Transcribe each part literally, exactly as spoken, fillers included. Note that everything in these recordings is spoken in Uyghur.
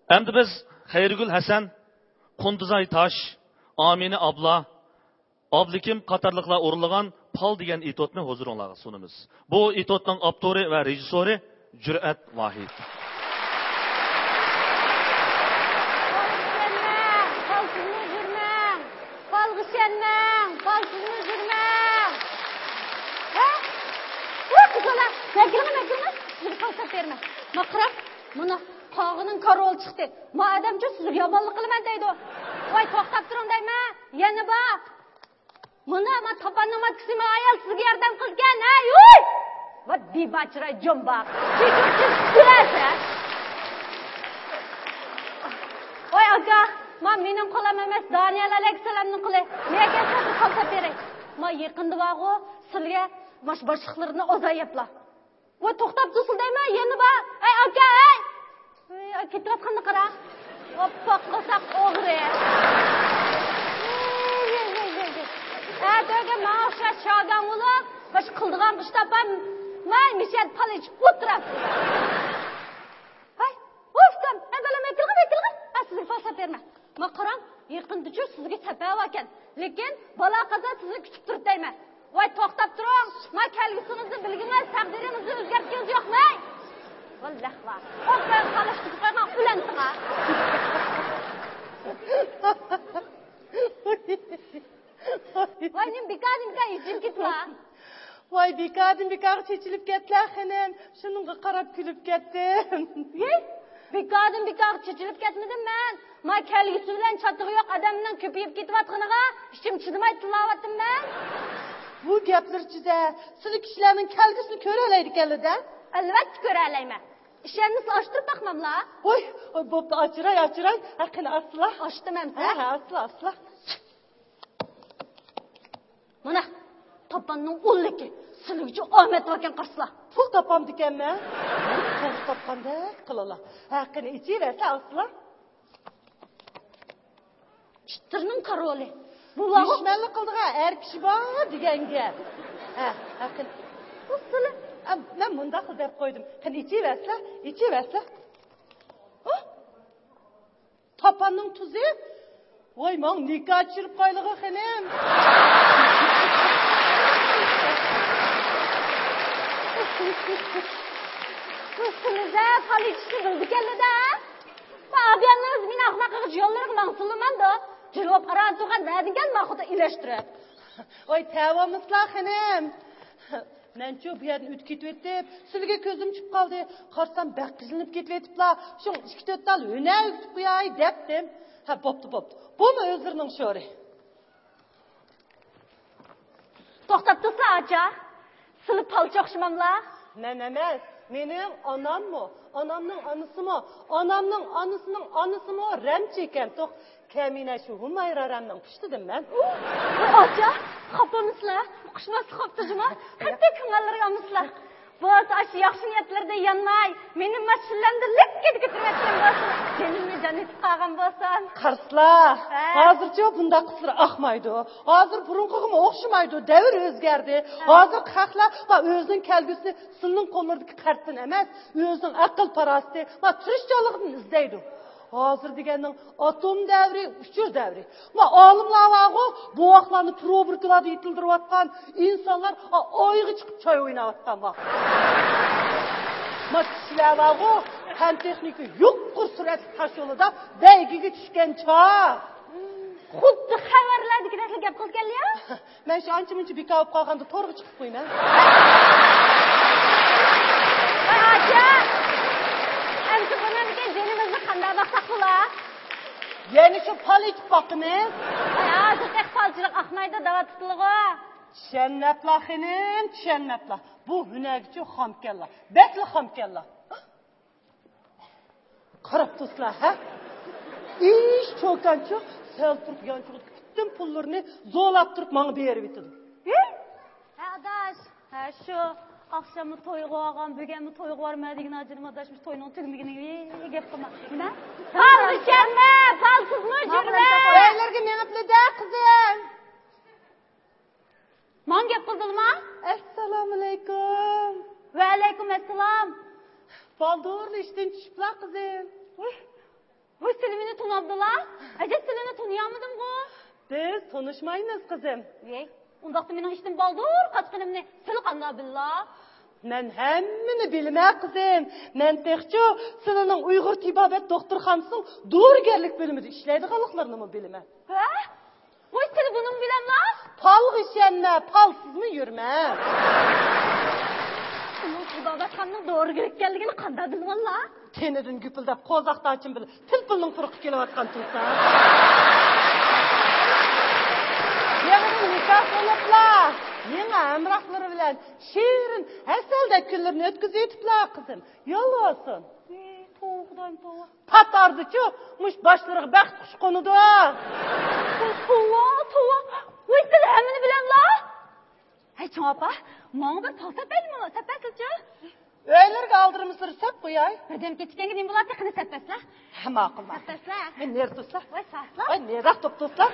ئەمدى بىز خەيرىگۈل ھەسەن، قۇندىزاي تاش، ئامىنە ئابلا، ئابلىكىم قاتارلىقلار ئورۇنلىغان پال دېگەن ئېتوتنى ھۇزۇرۇڭلارغا سۇنىمىز. بۇ ئېتوتنىڭ ئاپتورى ۋە رېژىسسورى جۈرئەت ۋاھىد. پالغا ئىشەنمەڭ، پالسىزمۇ يۈرمەڭ. پالغا ئىشەنمەڭ، پالسىزمۇ يۈرمەڭ. ھە؟ ۋاي قىزلار، مەكرىمە، مەكرىمە، سىزگە پال ساپ بېرىمەن. ما قاراڭ، مانا قاغىنىڭ كارۋىلى چىقتى. ما ئادەمچۇ سىزگە يامانلىق قىلىمەن دەيدۇ. ۋاي توختاپ تۇرۇڭ دەيمەن، يەنە بار. مانا، ما تاپاننىڭ ماتكىسى ما ئايال سىزگە ياردەم قىلىدىكەن، ھەي، ھۇي! ۋە بىباچىراي جۇمباق. چېچىۋېتىپ كۈلەسە. ۋاي ئاكا، ما مېنىڭ قولۇم ئەمەس، دانىيەل ئەلەيھىسسالامنىڭ قولى. نېگە كەلسە بىر قالسا بېرەي. ما يېقىندا بارغۇ، سىلىگە ماش باشلىقلىرىنى ئازايەپلا. ۋاي توختاپ تۇرسىلا دەيمەن، يەنە بار. ئەي ئاكا، ئەي! ئەي، ئەي، كېتىۋاتقاننى قارا. ئاپئاق قورساق ئوغرى. ئەتىگە ماڭا ئوخشاش شاگان بولۇپ، باشقا قىلىدىغان ئىش تاپام. ماي مىشەت پال ئىچىپ ئولتۇرامسىز. ھاي، ئۇف، كام، ھە، بالام، ئەكىلغىن، ئەكىلغىن. ھە، سىزگە پال ساپ بېرىمەن. ما قاراڭ، يېقىندىچۇ سىزگە سەپەر باركەن. لېكىن بالا قازا سىزنى كۈتۈپ تۇرۇپ دەيمەن. ۋاي توختاپ تۇرۇڭ، ما كەلگۈسىڭىزنى بىلگىنىڭىز، تەقدىرىڭىزنى ئۆزگەرتكىنىڭىز يوقمۇ؟ ۋاللاھ ۋار. ئوقۇپ قالىشقا قويغان ئۇلان ساڭا. ۋاي نېمە بىكاردىن بىكار ئېچىلىپ كېتىۋا. ۋاي بىكاردىن بىكارغا چېچىلىپ كەتتىلە خېنىم، شۇنىڭغا قاراپ كۈلۈپ كەتتىم. ھېي، بىكاردىن بىكارغا چېچىلىپ كەتمىدىم مەن. ما كەلگۈسى بىلەن چاتىقى يوق ئادەمنىڭ كۆپىيىپ كېتىۋاتقىنىغا ئىچىم چىدىماي تىللاۋاتىمەن. بۇ گەپلىرىچىدە سىلى كىشىلەرنىڭ كەلگۈسىنى كۆرەلەيدىكەنلىدە؟ ئەلۋەتتە كۆرەلەيمەن. ئىشەنمىسىلا ئاچتۇرۇپ باقماملا. ھوي، ھوي، بوپتۇ، ئاچىراي، ئاچىراي. ھە، قېنى ئاچسىلا. ئاچتىم ئەمسە. ھە، ھە، ئاچسىلا، ئاچسىلا. مانا، تاپاننىڭ ئۇللۇقى، سىلىگىچە ئامەت باركەن قارىسىلا. پۇل تاپامدىكەنمەن. پۇل تاپقاندەك قىلالا. ھە، قېنى ئېچىۋەرسە ئاچسىلا. چىتىرنىڭ كارولى. بۇلارغۇ دۈشمەنلىك قىلىدىغان ئەر كىشى بار دېگەن گەپ. ھە، ھە، قېنى. ئۇ سىلى. ئە، مەن مۇنداقلا دەپ قويدۇم. قېنى ئېچىۋەرسە، ئېچىۋەرسە. ھە؟ تاپاننىڭ تۇزى؟ ۋاي، ماڭا نىكاھ چۈشۈرۈپ قويلىغۇ خېنىم. سىلىزە پال ئېچىشنى بىلىدىكەنلىدە. ئابىيەننىڭ مېنى ئەخمەق قىلغۇچ يوللىرىغا ماڭسىلىماندۇ. جىلۋاپ ئاران تۇرغان نەدىن كەل ماخۇدا ئىلەشتۈرۈپ. ۋاي، تەۋامىسىلا خېنىم. مەنچۇ بۇ يەردىن ئۆتۈپ كېتىۋېتىپ، سىلىگە كۆزۈم چۈشۈپ قالدى. قارىسام، بەك قىجىلىنىپ كېتىۋېتىپلا، شۇڭا ئىككى تۆت تال ھۈنەر ئۆگىتىپ قوياي دەپتىم. ھە، بوپتۇ، بوپتۇ. بۇمۇ ئۆزلىرىنىڭ شورى. توختاپ تۇرسا، ئاچا. سىلى پالچى ئوخشىماملا؟ مەن ئەمەس، مېنىڭ ئاناممۇ، ئانامنىڭ ئانىسىمۇ، ئانامنىڭ ئانىسىنىڭ ئانىسىمۇ رەمچى ئىكەن. توخ، كەمىنە شۇ ھۇمايرا رەمنىڭ پۇشتىدىم مەن. ۋاي ئاچا، خاپىمىسىلە؟ ئۇقۇشماسلىق خاپتۇ جۇما. قەتئىي كۆڭۈللىرىگە ئالمىسىلە. بولسا ئاشۇ ياخشى نىيەتلىرىدە يانماي، مېنى ماشىنىلەمدە لىپ كېتىپ كېتىرىۋەتكەن بولسا، جېنىمنى جان ئېتىپ قالغان بولسام. قارىسىلا، ھە. ھازىرچۇ بۇنداق قىزلار ئاقمايدۇ. ھازىر بۇرۇنقىغىمۇ ئوخشىمايدۇ، دەۋر ئۆزگەردى. ھە. ھازىرقى خەقلەر، ما، ئۆزىنىڭ كەلگۈسىنى سىلىنىڭ قوللىرىدىكى قەرزدىن ئەمەس، ئۆزىنىڭ ئەقىل-پاراسىتى، ما، تىرىشچانلىقىدىن ئىزدەيدۇ. ھازىر دېگەننىڭ ئاتوم دەۋرى، ئۇچۇر دەۋرى. ما، ئالىملار بارغۇ، بوۋاقلارنى پروبىركىلاردا يېتىلدۈرۈۋاتقان، ئىنسانلار، ئا، ئايغا چىقىپ چاي ئويناۋاتقان ۋاقىت. ما، كىشىلەر بارغۇ، پەن تېخنىكا يۇقىرى سۈرئەتلىك تاش يولىدا بەيگىگە چۈشكەن چاغ. خۇددى خەۋەرلەردىكىدەكلا گەپ قىلىدىكەنلا. مەن شۇ ئانچە-مۇنچە بىكار بولۇپ قالغاندا تورغا چىقىپ قويىمەن. ۋاي ئاچا! ئەمدى بۇنىڭدىكى جېنىمىزنى قانداق باقساق بولا؟ يەنە شۇ پال ئېچىپ باقىمىز. ۋاي ھازىر تېخى پالچىلىق ئاقمايدۇ، داۋا تۇتۇلىغۇ. چۈشەنمەپلا خېنىم، چۈشەنمەپلا. بۇ ھۈنەرگىچۇ خامكەنلا. بەكلا خامكەنلا. قاراپ تۇرسىلا، ھە؟ ئىش چوكانچۇ سەل تۇرۇپ يانچۇقىدىكى پۈتۈن پۇللىرىنى زورلاپ تۇرۇپ ماڭا بېرىۋېتىدۇ. ھە؟ ھە، ئاداش. ھە، شۇ ئاخشاممۇ تويغا بارغان، بۈگۈنمۇ تويغا بارىمەن دېگەن ئاجىنىم ئاداش، مۇشۇ توينىڭ تۈگىمىگىنىگە گەپ قىلما. نېمە؟ پال ئىشەنمە، پالسىزمۇ يۈرمە. ئۆيلىرىگە مېڭىپلا-دە، قىزىم. ماڭا گەپ قىلدىلىما؟ ئەسسالامۇئەلەيكۇم. ۋەئەلەيكۇم ئەسسالام. بالدۇرلا ئىشتىن چۈشۈپلا، قىزىم. ۋۇي. ۋاي، سىلى مېنى تونۇۋالدىلا؟ ئەجەب، سىلىنى تونۇيالمىدىمغۇ؟ بىز تونۇشمايمىز، قىزىم. ۋەي، ئۇنداقتا مېنىڭ ئىشتىن بالدۇر قاچقىنىمنى سىلى قانداق بىللا؟ مەن ھەممىنى بىلىمەن، قىزىم. مەن تېخىچۇ سىلىنىڭ ئۇيغۇر تېبابەت دوختۇرخانىسىنىڭ دورىگەرلىك بۆلۈمىدە ئىشلەيدىغانلىقلىرىنىمۇ بىلىمەن. ھە؟ ۋاي، سىلى بۇنىمۇ بىلەملا؟ پالغا ئىشەنمە، پالسىزمۇ يۈرمە. ئۇنىڭ تېبابەتخانىنىڭ دورىگەر ئىكەنلىكىنى قانداق بىلىۋاللا؟ تېنىدىن گۈپۈلدەپ قوزاق تاچىم بىلەن پىلپىلنىڭ پۇرىقى كېلىۋاتقان تۇرسا. يېڭىدىن نىكاھ بولۇپلا، يېڭى ھەمراھلىرى بىلەن شېرىن ھەسەلدەك كۈنلىرىنى ئۆتكۈزۈۋېتىپلا، قىزىم. يالۋۇرسۇن. ئى، توۋا، خۇدايىم، توۋا. پات ئارىدا چۇ، مۇشۇ باشلىرىغا بەخت قۇشى قونىدۇ. توۋا، توۋا. ۋاي، سىلى ھەممىنى بىلەملا؟ ھەي، چوڭ ئاپا، ماڭا بىر پال سەپ بەرسىلىچۇ. ئۆيلىرىگە ئالدىرىمىسىلىرى سەپ قوياي. بىردەم كېچىككەنگە نېمە بولاتتى، قېنى سەپ بەرسىلە. ھە، ماقۇل، ماقۇل. سەپ بەرسىلە. ۋاي، نېرى تۇرسا. ۋاي، ساسلا. ۋاي، نېرىراق تۇرۇپ تۇرسا.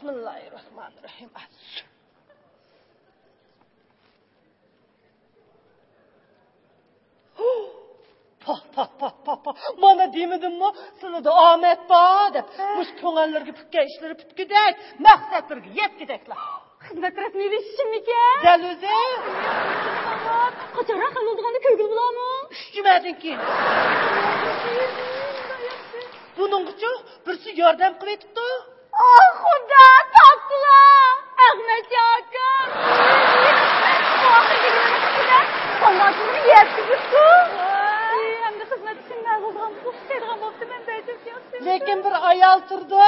بىسمىللاھىررەھمانىررەھىم. پاھ، پاھ، پاھ، پاھ، پاھ. مانا دېمىدىممۇ، سىلىدە ئامەت بار دەپ. ھە. مۇشۇ كۆڭۈللىرىگە پۈتكەن ئىشلىرى پۈتكۈدەك، مەقسەتلىرىگە يەتكۈدەكلا. خىزمەت رەسمىيلىشىشىممىكەن؟ دەل ئۆزى. قاچانراق ھەل بولىدىغاننى كۆرگىلى بولامۇ؟ ئۈچ جۈمەدىن كېيىن. بۇنىڭغىچۇ بىرسى ياردەم قىلىۋېتىپتۇ. ئاھ، خۇدا، تاپتىلا! ئەخمەتجان ئاكام! ئاخىرى دېگىنىمىز ئىچىدە قالغانچىلىرىنى يەتكۈزۈپتۇ. ئەمدى خىزمەت ئىشىم مەن بولغان، ئوخشايدىغان بوپتۇ، مەن بەجىپ ياتتىم. لېكىن بىر ئايال تۇرىدۇ.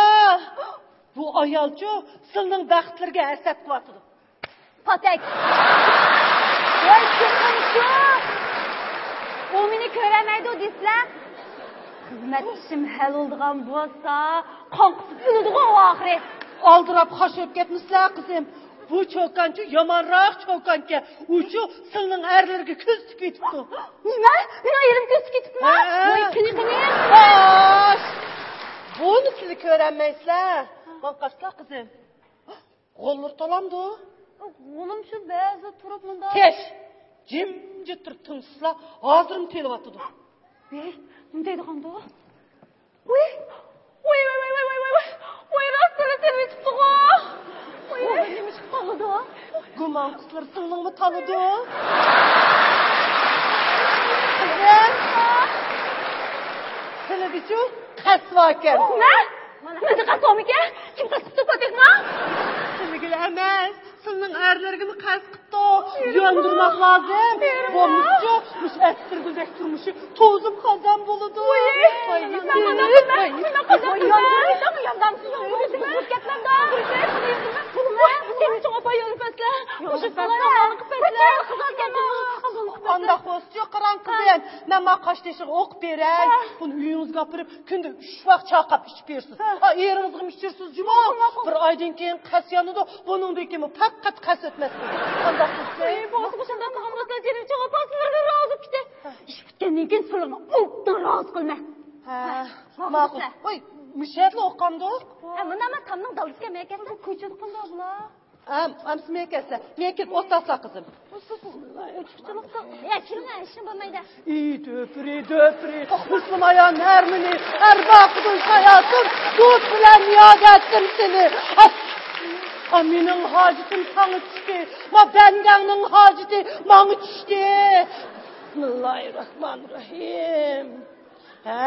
بۇ ئايالچۇ سىلىنىڭ بەختلىرىگە ھەسەت قىلىۋاتىدۇ. پاتەك. ۋاي، چوقۇم شۇ. ئۇ مېنى كۆرەلمەيدۇ دېسىلە، خىزمەت ئىشىم ھەل بولىدىغان بولسا، قاڭقىسىپ ئۆلىدىغۇ ئاخىرى. ئالدىراپ خاش بولۇپ كەتمىسىلە، قىزىم. بۇ چوكانچۇ يامانراق چوكانكەن. ئۇچۇ سىلىنىڭ ئەرلىرىگە كۆز تىكىۋېتىپتۇ. نېمە؟ مېنىڭ ئېرىم كۆز تىكىۋېتىپتۇ؟ ھە. ۋاي، قېنى، قېنى. خوش. بۇنى سىلى كۆرەلمەيسىلە. ماڭا قارىسىلا، قىزىم. غوللىرى تالامدۇ؟ غولۇم شۇ بەزىدە تۇرۇپ مۇنداق. تىش! جىمجىت تۇرۇپ تىڭشىسىلا، ھازىرمۇ تېلىۋاتىدۇ. ۋەي، نېمە دەيدىغاندۇ؟ ۋەي! ۋەي، ۋەي، ۋەي، ۋەي، ۋەي، ۋەي! ۋەي، راستلا تېلىۋېتىپتىغۇ! ۋەي! نېمە ئىش قىلىدۇ؟ گۇمان قىسلىرى سىلىنىڭمۇ تالىدۇ. قىزىم! سىلىدىچۇ؟ قەس باركەن. نە؟ مانا قەس بارمىكەن؟ كىم قەس قىپتۇ، پاتېكما؟ سىلىگىلا ئەمەس، سىلىنىڭ ئەرلىرىگىمۇ قەس قىپتۇ. ياندۇرماق لازىم. بولمىسىچۇ، مۇشۇ ئەتىرگۈلدەك تۇرمۇشى توزۇپ خازان بولىدۇ. ۋاي، ۋاي، ۋاي. ئانداق بولسىچۇ، قاراڭ قىزىم، مەن مانا قاشتېشىغا ئوقۇپ بېرەي. بۇنى ئۆيىڭىزگە ئاپىرىپ، كۈندە ئۈچ ۋاق چايقاپ ئىچىپ بېرىسىز. ھە. ئا، ئېرىڭىزغىمۇ ئىچۈرسىز جۇمۇ. ماقۇل، ماقۇل. بىر ئايدىن كېيىن قەس يانىدۇ، بۇنىڭدىن كېيىن پەقەت قەس ئۆتمەس. قانداق قىلسا؟ ئەي، بولسا مۇشۇنداق قىلغان بولسا، جېنىم چوڭ ئاپا سىلەردىن رازى بولۇپ كېتەي. ھە. ئىش پۈتكەندىن كېيىن سىلەرنى ئوبدان رازى قىلىمەن. ھە، ھە، ماقۇل. ۋاي، مۇشۇ يەردىلا ئوقۇغاندۇق. ھە، مانا، مانا تامنىڭ دالدىسىكەن، مەن كەتسەم. بۇ كوچىدا قانداق بۇلار؟ ئەم، ئەمسە مەن كەتسە، مەن كىرىپ ئولتۇرسىلا قىزىم. بىسمىللاھىررەھمانىررەھىم. يا، كىرمە، ئىشىم بولمايدۇ. ئى دۆپرى، دۆپرى، مۇسۇلمان ئايال نەرمىنى، ئەرباقىدىن ساياسىن، دوست بىلەن نىياز ئەتتىم سېنى. ئا، مېنىڭ ھاجىتىم ساڭا چۈشتى، ما بەندەڭنىڭ ھاجىتى ماڭا چۈشتى. بىسمىللاھىررەھمانىررەھىم. ھە،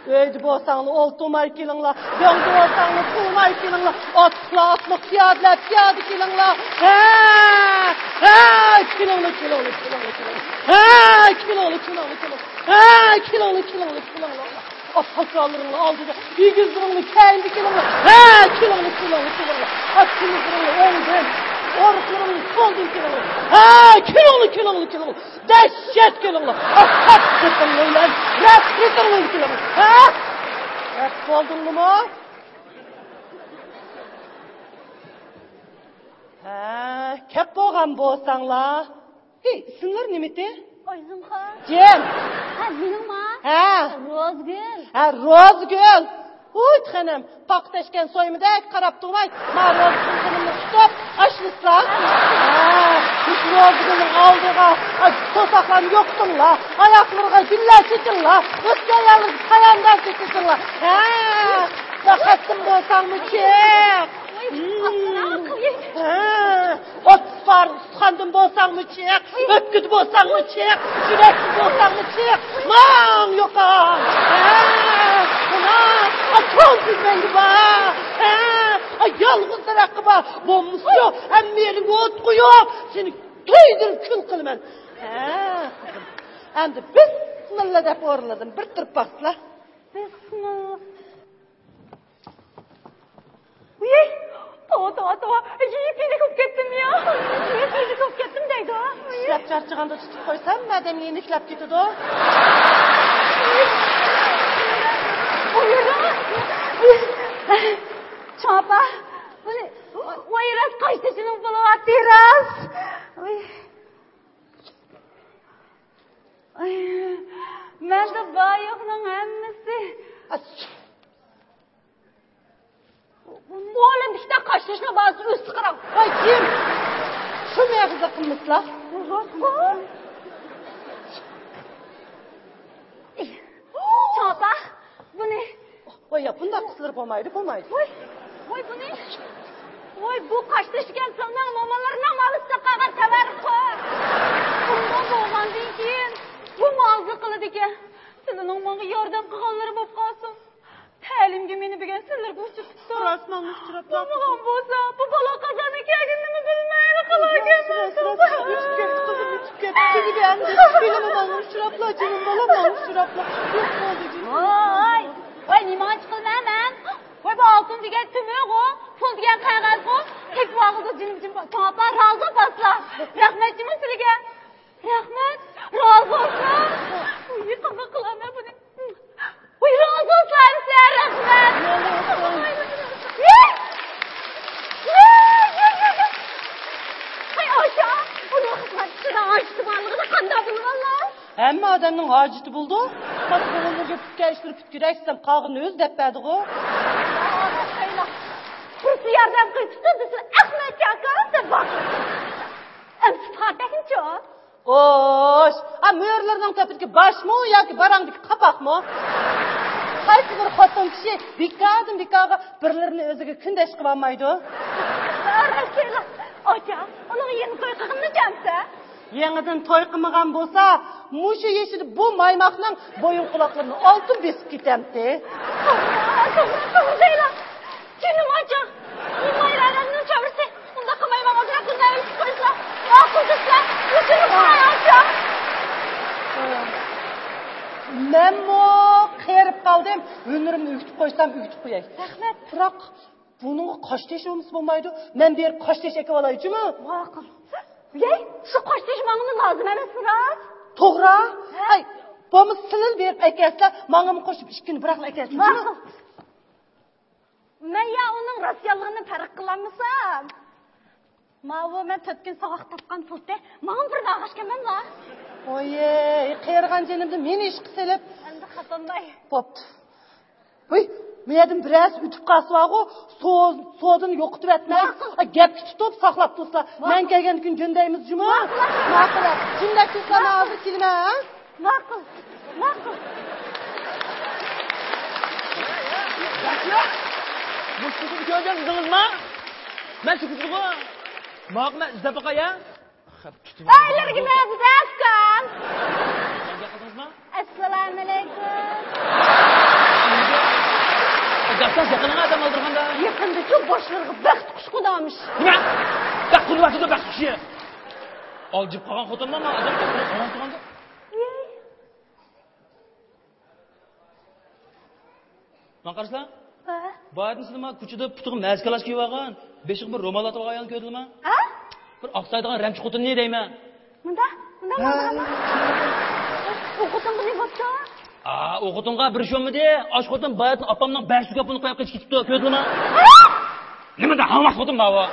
ئۆيدە بولساڭلار ئولتۇرماي كېلىڭلار، دۆڭدە بولساڭلار تۇرماي كېلىڭلار، ئاتلىقلار ئاتلىق، پىيادىلەر پىيادە كېلىڭلار. ھە، ھە، كېلىڭلار، كېلىڭلار، كېلىڭلار، كېلىڭلار. ھە، كېلىڭلار، كېلىڭلار، كېلىڭلار. ھە، كېلىڭلار، كېلىڭلار، كېلىڭلار. ئات ساچانلىرىڭلار ئالدىدا، ئېگىزلىرىڭلار كەينىدە كېلىڭلار. ھە، كېلىڭلار، كېلىڭلار، كېلىڭلار. ئات كېمىزلىرىڭلار ئوڭدىن، ئورۇقلىرىڭلار سولدىن كېلىڭلار. ھە، كېلىڭلار، كېلىڭلار، كېلىڭلار. دەھشەت كېلىڭلار! ئاپئاق سېپىڭلار بىلەن نەپرىتىڭلار كېلىڭلار! ھە؟ رەت بولدۇڭلىمۇ؟ ھە، كەپ بولغان بولساڭلار. ھېي، ئىسىملىرى نېمىتى؟ ئايزىمخان. جىم. ھە، مېنىڭما؟ ھە. روزىگۈل. ھە، روزىگۈل. ھۇي، خېنىم، پاختا ئەشكەن سويمىدەك قاراپ تۇرماي، ما روزىگۈل خېنىمنى توپ ئاشلىسا. مۇشۇ روزىگۈلنىڭ ئالدىغا توساقلارنى يوقىتىڭلار، ئاياقلىرىغا گۈللەر چېچىڭلار، ئۆسكەن ئاياللىرىغا پاياندار چېچىڭلار. ھە، بەختىم بولساڭمۇ چىق. ھە، ئوتتۇز پارە ئۇستىخاندىن بولساڭمۇ چىق، ئۆپكىدە بولساڭمۇ چىق، يۈرەكتە بولساڭمۇ چىق، ماڭ يوقال. ھە، مانا، ئا، چوڭ دۈشمەنگە بار. ھە، ئا، يالغۇز دەرەخكە بار. بولمىسا يوق، ھەممە يېرىڭگە ئوت قويۇپ، سېنى كۆيدۈرۈپ كۈل قىلىمەن. ھە، قىزىم. ئەمدى بىسمىللا دەپ ئورۇنلىرىدىن بىر تۇرۇپ باقسىلا. بىسمىللا. ۋىي، توۋا، توۋا، توۋا. يىپ-يېنىك بولۇپ كەتتىم يا. يىپ-يېنىك بولۇپ كەتتىم دەيدۇ. ئىشلەپ چارچىغاندا تۇتۇپ قويسام، ئادەم يېنىكلەپ كېتىدۇ. چوڭ ئاپا، بۇنى، ۋاي، راست قاشتېشىنىڭ بولۇۋاتتى، راست. ۋىي. ئاي، مەندە بار يوقنىڭ ھەممىسى. ئۇ ئادەم ئىككىدە قاشتېشىنىڭ بالىسى ئۆز سىقىرىڭ. ۋاي جىم! شۇ مېغىزدا قىلمىسىلا. چوڭ ئاپا، بۇنى ۋاي يا، بۇنداق قىسىلىپ بولمايدۇ، بولمايدۇ. ۋاي، ۋاي بۇنى. ۋاي بۇ قاشتېشى ئىكەن، سىلىنىڭ مومىلىرىنىڭ مالىسى ساقاغان تەۋەررۇق. بۇنداق بولغاندىن كېيىن بۇمۇ ئازلىق قىلىدىكەن. سىلىنىڭ ماڭا ياردەم قىلغانلىرى بولۇپ قالسۇن. تەلىيىمگە مېنى بىرگەن سىلەرگە ئۇچرىتىپتۇ. راست ماڭا ئۇچراپلا. بولمىغان بولسا، بۇ بالا قازاننىڭ كەلگىنىنىمۇ بىلمەيلا قالاكەنمەن. راست، راست، ئۆتۈپ كەتتى قىزىم، ئۆتۈپ كەتتى. تۈگىدى ئەمدى. ھېلىمۇ ماڭا ئۇچراپلا، جېنىم بالام، ماڭا ئۇچراپلا. يوق بولدى جېنىم. ۋاي، ۋاي، نېمە قىلىمەن مەن؟ ۋاي، بۇ ئالتۇن دېگەن تۆمۈرغۇ، پۇل دېگەن قەغەزغۇ، تېپىۋالغۇزۇ جېنىم، جېنىم، چوڭ ئاپا، رازى بولسا. رەھمەت جېنىم سىلىگە. رەھمەت، رازى بولسا. ۋاي، قانداق قىلىمەن بۇنى؟ ۋاي، رازى بولسا ھەمسە، رەھمەت. ۋاي، ۋاي، ۋاي، ۋاي. ۋاي، ئاشا، ئۇنىڭ خىزمەتچىسىنىڭ ھاجىتى بارلىقىنى قانداق بىلىۋالىلا؟ ھەممە ئادەمنىڭ ھاجىتى بولىدۇ. خاس كۆڭۈللىرىگە پۈتكەن ئىشلىرى پۈتكۈدەك دېسەم، قالغىنىنى ئۆزى دەپ بەردىغۇ. بىرسى ياردەم قىلىپ تۇتسا، دېسە، ئەخمەت ئاكا دەپ باقىدۇ. ئەمسە پاتەكنىچۇ؟ ئوش، ئا، مۈرىلىرىنىڭ تېپىدىكى باشمۇ ياكى باراڭدىكى قاپاقمۇ؟ قايسى بىر خوتۇن كىشى بىكاردىن بىكارغا بىرلىرىنى ئۆزىگە كۈندەش قىلالمايدۇ؟ ئاچا، ئۇنىڭ يېڭى توي قىلغىنىنى چەمسە؟ يېڭىدىن توي قىلمىغان بولسا، مۇشۇ يېشىدا بۇ مايماقنىڭ بويۇن قۇلاقلىرىنى ئالتۇن بېسىپ كېتەمتى. توغرا، توغرا، توغرا دەيلا. جېنىم ئاچا، بۇ مايرانەمنىڭ چاۋرىسى. ئۇنداق قىلماي ماڭا بىراق بىزنى ئۆلتۈرۈپ قويسىلا. ماقۇل دېسىلە، ئۆلتۈرۈپ قويايچۇ. مەنمۇ قېرىپ قالدىم. ھۈنىرىمنى ئۆگىتىپ قويسام، ئۆگىتىپ قوياي. رەھمەت. بىراق، بۇنىڭغا قاشتېشى بولمىسا بولمايدۇ. مەن بېرىپ قاشتېشى ئەكىۋالايچۇمۇ؟ ماقۇل. يەي، شۇ قاشتېشى ماڭىمۇ لازىم ئەمەسمۇ راست؟ توغرا. ھە؟ ئەي، بولمىسا سىلىلا بېرىپ ئەكەلسىلە، ماڭىمۇ قوشۇپ ئىككىنى بىراقلا ئەكەلسىلە. ماقۇل. مەن يا ئۇنىڭ راستىيانلىقىنى پەرق قىلالمىسام. ماۋۇ مەن تۆت كۈن ساۋاق تاپقان پۇلتى. ماڭا بىر ئالغاچ كەلمەملا. ئويەي، قېرىغان جېنىمدىن مېنى ئىشقا سېلىپ. ئەمدى خاپىلىماي. بوپتۇ. ۋۇي، مۇ يەردىن بىرەرسى ئۆتۈپ قالسىلاغۇ، سو-، سودىنى يوقىتىۋەتمەي. ماقۇل. ئا، گەپكە تۇتۇپ ساقلاپ تۇرسىلا. ماقۇل. مەن كەلگەندىن كېيىن جۆندەيمىز جۇمۇ. ماقۇل. ماقۇل. جىمدەك تۇرسىلا، مەن ھازىر كېلىمەن، ھە؟ ماقۇل، ماقۇل. مۇشۇنى كۆردۈڭىزمۇ؟ مەن چىقىپتىغۇ. ماقۇل، مەن ئىزدەپ باقاي، ھە؟ ئۆيلىرىگە مەزىدە ئۇكام. ئەسسالامۇئەلەيكۇم. گەپسەز يېقىنىڭ ئادەم ئالدۇرغاندا. يېقىندىچۇ باشلىرىغا بەخت قۇشى قونامىش. نېمە؟ بەخت قونۇۋاتىدۇ، بەخت قۇشى. ئالجىپ قالغان خوتۇنلار ما ئادەم قونۇۋاتىدۇ. ماڭا قارىسىلا. ھە؟ باياتىن سىلە ما كوچىدا پۇتىغا مەسكالاش كىيىۋالغان، بېشىغا بىر رومال ئاتىۋالغان ئايالنى كۆردۈڭلارمۇ؟ ھە؟ بىر ئاقسايدىغان رەمچى خوتۇننى دەيمەن. مۇنداق، مۇنداق، ھە. مۇنداق، مۇنداق. ئۇ خوتۇنغا نېمە بوپتۇ؟ ئا، ئۇ خوتۇنغا بىر ئىش بولمىدى. ئاشۇ خوتۇن باياتىن ئاپامنىڭ بەش يۈز گاپونى قويۇپ قېچىپ كېتىپتۇ. كۆردۈڭلارمۇ؟ ھە؟ نېمە دە ھاڭۋاق خوتۇن ماۋۇ؟